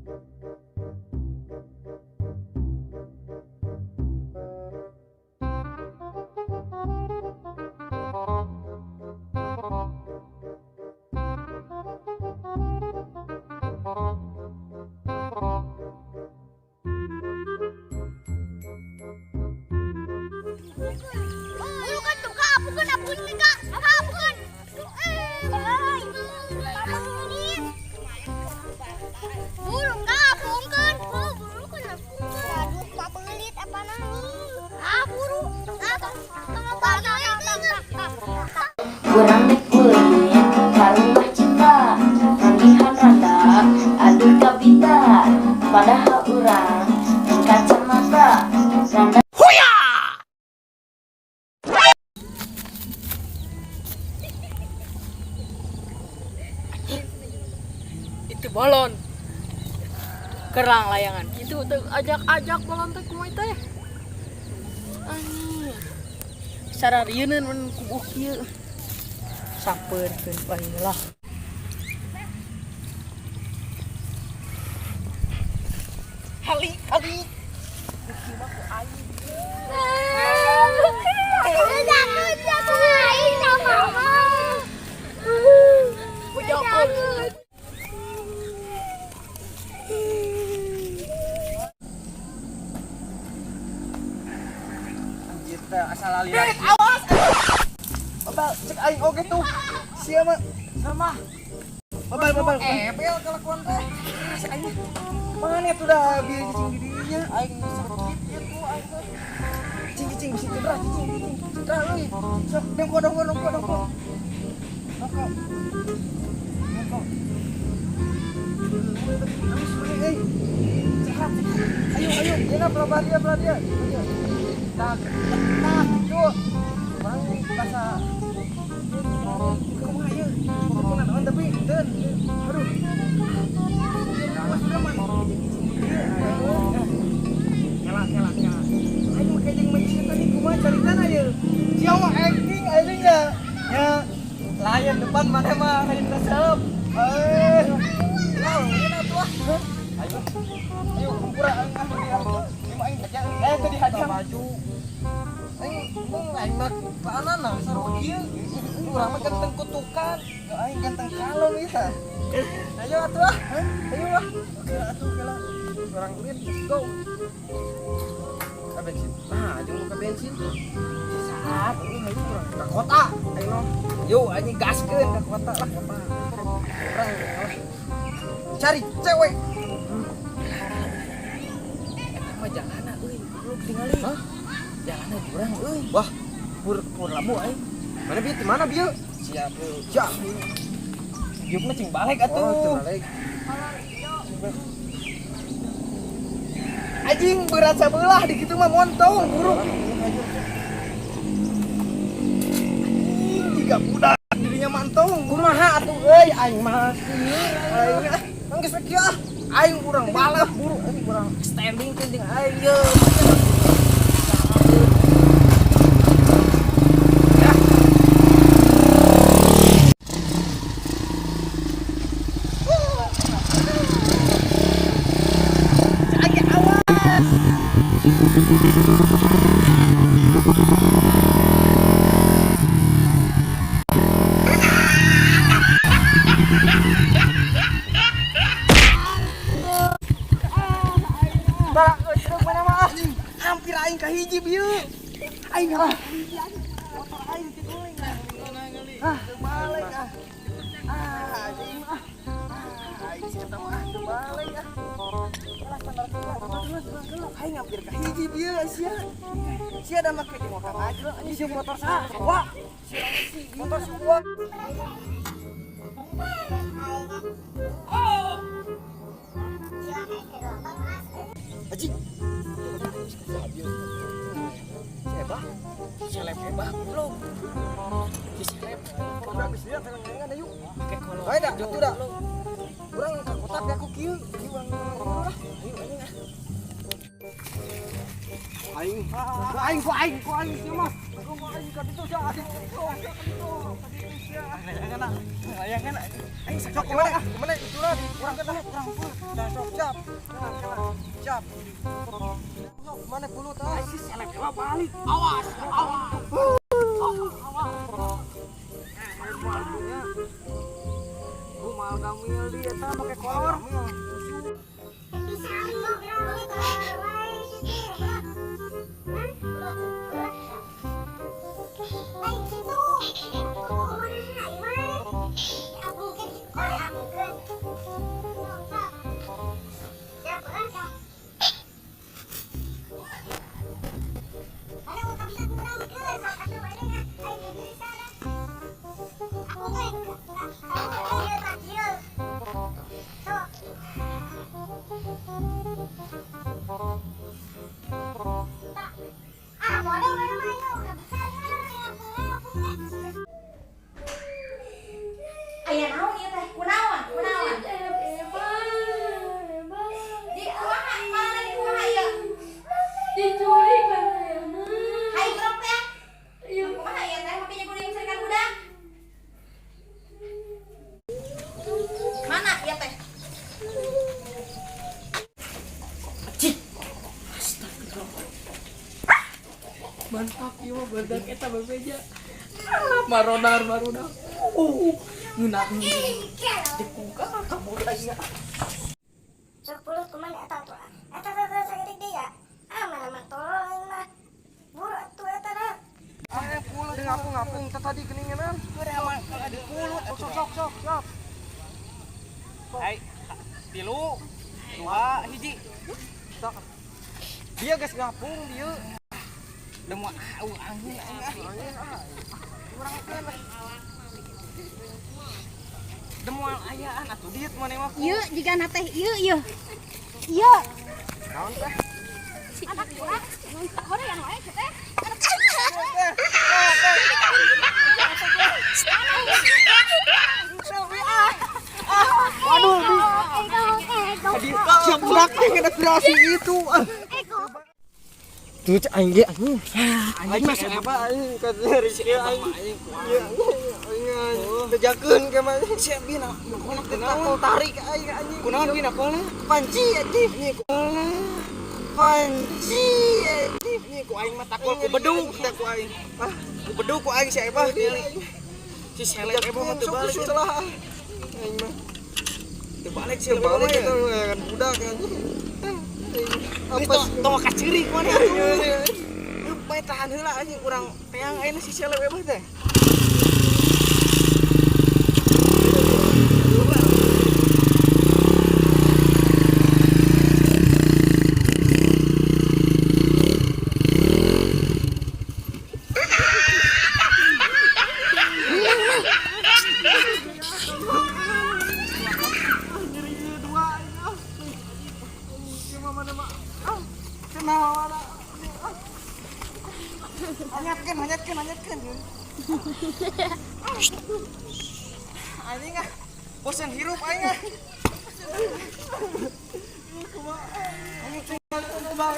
Buru kan tuh kak, bukan bukan kak, kak bukan. Buru kak, bukan, buru kan Aduh, pak belit apa nani? Ah, buru. Ah, Urang dek ulin ka rumah cinta, manggihan randa, aduh kabita. Padahal urang kacamata randa. Itu balon kerang layangan itu tuh, ajak-ajak balon teh kumaha teh, anjing, sararieun mun kubuh kieu, sampeurkeun bae lah. Hali hali. Takut sama aing sama mama. Takut. Anjir teh asal lali. Awas. Babal, cek aing oge tuh. Sia mah sama. Babal, babal. Ebel kelakuan teh. Cek aing. Mana tuh dah bieu cicing di dinya aing sakit ieu tuh aing teh. Cicing cicing bisi cedera cicing cicing. Cedera euy. Sok dongko dongko dongko dongko. Dongko. Dongko. Halus mana euy. Sehat. Ayo ayo, dia belah dia belah dia. Tak tak tuh. Bang rasa kumaha ieu? Kunaon tapi teu. Aduh. Awas udah mah. Kela kela kela. Ayo make jeung manusia tadi kumaha caritana ieu? Sia mah acting anjing ya. Ya lain depan mana mah lain resep. Eh. Lah, ini atuh ah. Ayo. Ayo kumpura aing ah. Lima aing haja. Eh tadi haja baju. Aing mung aing mah kaanana sarua kieu. Urang mah ganteng kutukan. Aing ganteng kalem ieu. Ayo atuh ah. Ayo ah. Oke atuh kela. Urang duit, let's go. Ka bensin. Nah, jeung ka bensin. Saat ayo urang ka kota. Ayo no. Yo anjing gaskeun ka kota lah kota. Urang lah. Cari cewek. Eta mah jalana euy, goblok tingali. Hah? Jalana jurang euy. Wah, pur pur lamu aing. Mana bieu di mana bieu? Siap euy. Siap. Diuk mah cing balik atuh. Oh, balik. Anjing berat sabelah di kitu mah montong buruk. Anjing jiga budak dirinya mantong. Kumaha atuh euy aing mah kieu. Aing ah, geus we kieu ah. Aing urang balap buruk, aing urang Standing jeung aing ye. Aing awas. Barang euy truk mana mah ah. Hampir aing kahiji bieu. Aing ah. Motor aing tiguling. Ah, balik ah. Ah, anjing ah. Ah, aing si eta mah ah, teu balik ah. Lah standar geula, geula, geula, geula. Aing hampir kahiji bieu sia. Sia da make jeung motor aja anjing sia motor saha? Wah. Sia motor semua. Anjing. Si Ebah, Seleb Ebah goblok. Si seleb. urang geus lihat tenang ayo. Make kolor. Bae dah, atuh dah. Urang ka kota we aku kieu, kieu urang lah. Ayo anjing ah. Aing, ku aing, ku aing, ku aing sia mah. Ku aing ka ditu sia, ka ditu, ka ditu, ka ditu sia. Layangan ah, layangan ah. Aing sok kemana ah? Kemana itulah di urang ka urang. Dah sok siap. Siap. Sok, mana pulut ah? Si seleb mah balik. Awas, awas. Bu mal gamil di eta make kolor. Ah, bodoh, mana main, nggak bisa. Aya naon ieu teh? Kunaon? Kunaon? Di kumaha? Mana di kumaha ieu? Diculik lah. Hai gerok teh. Kumaha ieu teh? Make kudu nyungsirkan budak. Mana ieu teh? Mantap ieu mah badak eta bebeja. Ah, marodar marodar. Ngeunah. Dikuka kabur aing. Sok pulut kumaha eta tuh? Eta eta saeutik deui ya. Ah, mana mah tolol aing mah. Buru atuh eta dah. Ah, pulut ngapung-ngapung teh tadi geningenan. Pulut sok sok sok sok. Hai, tilu, dua, hiji. Sok. Dia geus ngapung dia. Demu au angin angin ah. Urang teh lah. Demu ayaan atuh diet maneh mah. Ieu jigana teh ieu ieu. Ieu. Naon teh? Anak buah. Hoream wae kieu teh. Waduh, di siap budak teh inspirasi itu. Ah. Tuh cek aing ge anjing. Aing mah siapa aing kata Rizky aing. Iya, aing bejakeun ka mah. Siap bina, kunaon Takol tarik aing anjing. Kunaon bina kolna? Panci anjing. Panci anjing. Ini ku aing mah takol ku bedug teh ku aing. Ah, Ku bedug ku aing si Ebah. Si seleb Ebah mah teu balik. Salah. Aing mah Teu balik si Ebah balik mah. itu kan budak anjing. Apa tong kaceurik maneh atuh. Lu bae tahan heula anjing urang teang ayeuna si seleb Ebah teh. Hanyatkeun, hanyatkeun, hanyatkeun. Anjing ah. Bosan hirup aing ah. Anjing teh bang.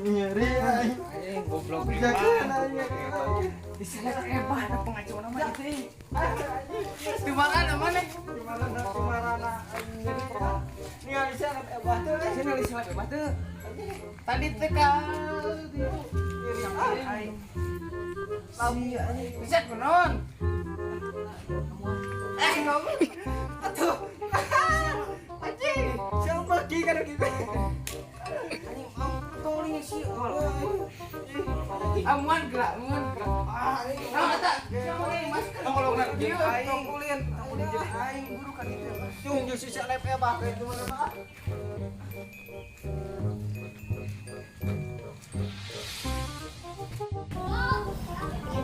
Nyeri aing. Anjing goblok. Bejakeun aing. Di seleb Ebah ada pengacauan nama itu. Di mana mana? Gimana gimana aing nyeri. Ningali sia ebah teh. Sini di seleb Ebah teh. Tadi teh ka Nyeri aing. Si bisa kunaon? Eh ngomong. Atuh. Anjing, siapa ki kan gitu. Anjing tong sih. Amuan gerak, amuan gerak. Ah, anjing. Nah, eta siapa nih Mas? Tong kalau jeung aing, tong ulin, tong ulin jeung aing guru kan itu. Cung jeung si seleb ebah kayak itu mana mah.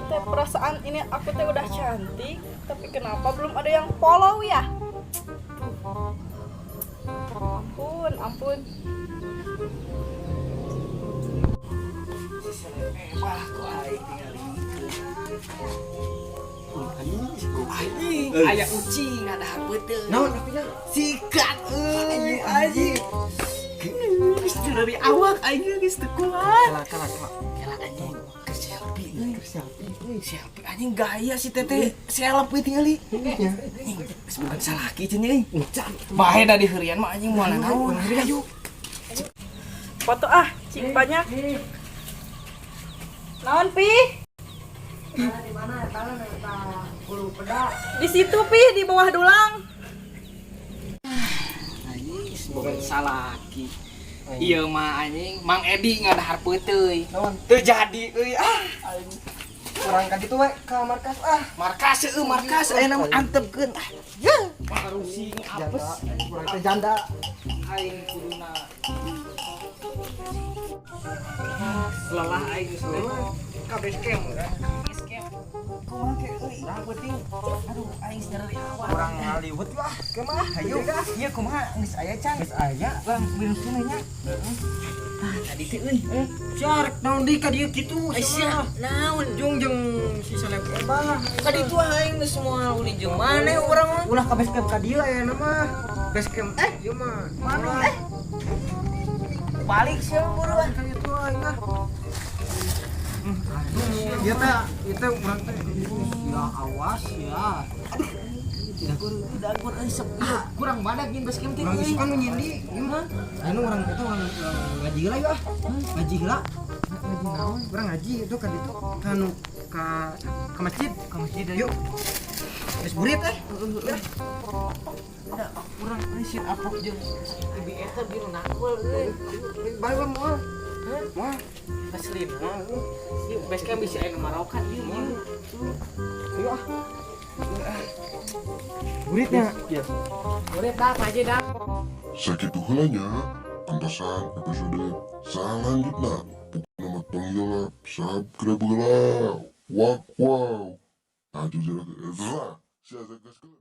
Teh perasaan ini aku teh udah cantik, tapi kenapa belum ada yang follow ya? Tuh. Ampun, ampun. Si seleb Ebah ku aing tingali. Anjing, aya ucing ada peuteung. Naon tapi nya? Sikat euy Anjing. anjing. Geus dari awak aing geus teu kuat. Kalah kalah kalah. Kela anjing ke selfie. Euy. Selfie euy. Selfie anjing gaya si teteh selfie tingali. Anjing geus bukan salaki cenah euy. Bae da di heurian mah anjing moal naon. Ayo. Foto ah, cing banyak. Naon, Pi? Di mana eta eta bulu peda? Di situ, Pi, di bawah dulang. Anjing bukan salaki. Iya mah anjing Mang Edi ngadahar peuteuy. Naon? Teu jadi euy ah. Aing urang ka ditu we ka markas ah. Markas euy markas aya mah antepkeun ah. Ya. Rusing Janda, apes urang teh janda. Aing kuduna. Lelah aing geus teh. Ka base camp urang. Kumaha ke euy urang penting. Aduh aing nyeri awak. Urang ngaliwet lah. Kumaha? Hayu. Ieu kumaha geus aya can? Geus aya. Bang minum sini nya. Tah tadi teh euy. Sia rek naon deui ka dieu kitu? Eh sia naon? Jung jeung si seleb ebah. Ka ditu aing geus moal ulin jeung maneh urang mah. Ulah ka base camp ka dieu aya mah. Base camp eh ieu mah. Mana? Eh Balik sia buruan. ka ditu aing ah. Aduh, ieu teh ieu teh urang teh ya awas ya. Dagur dagur euy sepi. Kurang badak nyin base camp teh. Urang Euy. isukan nu nyindi, ieu mah. Anu urang itu urang urang ngaji heula yeuh ah. Ngaji heula. Ngaji naon? Urang ngaji itu ka ditu ka nu ka ka masjid, Ka masjid Yuk. Geus burit eh. Da urang euy sieun apok jeung ibi eta bieu nakul euy. Balik we moal. Moal. Aslin. Yuk base camp bisa aya nu marokan ieu ieu. Yuk ah. Buritnya. Burit dah aja dah. Sakitu heula nya, antosan episode selanjutnya. Pokokna mah tong hilap, subscribe heula. Wow wow. Nah, jujur, sia gaskeun.